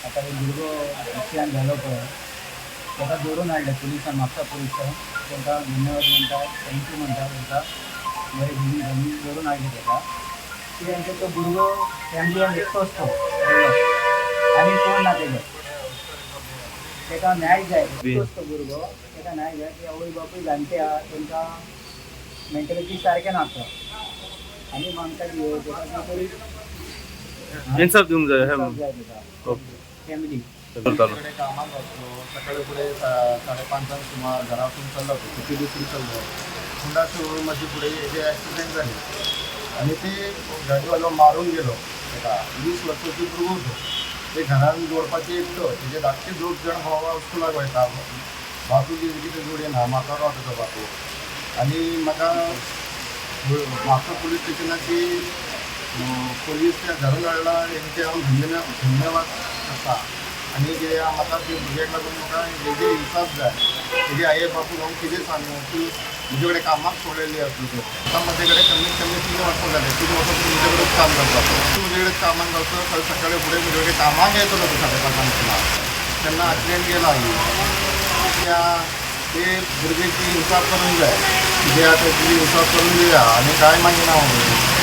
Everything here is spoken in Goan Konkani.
आतां एक भुरगो एक्सिडंट जालो पळय, ताका धरून हाडलें पुलिसान, म्हापसा पुलिसान. तांकां धन्यवाद म्हणटा, thank you म्हणटा तांकां. बरें घेवन धरून हाडलें ताका. कित्याक तो भुरगो फॅमिलीन एकटोच तो व्हडलो, आनी कोण ना तेजो. ताका न्याय जाय. एकटोच तो भुरगो, ताका न्याय जाय. ते आवय बापूय जाणटे आहा, तांकां मेंटलिटी सारकें ना तो. आनी मागता की ताका कितें तरी इन्साफ दिवंक जाय. इन्साफ जाय ताका. ओके. फॅमिली. करतालो. कडे कामाक वचलो सकाळी फुडें 5:30 सुमार घरातून चल्लो तो किती दुसरी चल्लो होंडा शोरूमाची फुडें हेजे ॲक्सिडेंट जाले आनी ते गाडीवालो मारून गेलो ताका. 20 वर्सांची भुरगो तो. ते घरान जोडपाचे एकटो. तेजे धाकटे दोग जाण भाव स्कुलाक वयता. बापूय कितें जोडये ना, म्हाका तेजो बापूय. आनी म्हाका म्हापसा पुलीस स्टेशनाची पोलीस त्या धरून हाडला हेंचे हांव धन्यवाद करता. आनी कितें म्हाका ते भुरग्याक लागून म्हाका हेजे इन्साफ जाय. तेजे आई बापूय हांव कितें सांगू की म्हजे कडेन कामाक सोडलेली आसली तो. आतां म्हजे कडेन कमीत कमी 3 वर्सां जाले. 3 वर्सां म्हजे कडेन काम करता तो. म्हजे कडेन कामाक वचो काल सकाळी फुडें म्हजे कडेन कामाक येतलो तो 5:30 सुमार, तेन्ना एक्सिडेंट गेला. त्या ते भुरग्याची इन्साफ करूंक जाय. कितें आतां तुजी इन्साफ करून दिया आनी कांय मागिना हांव.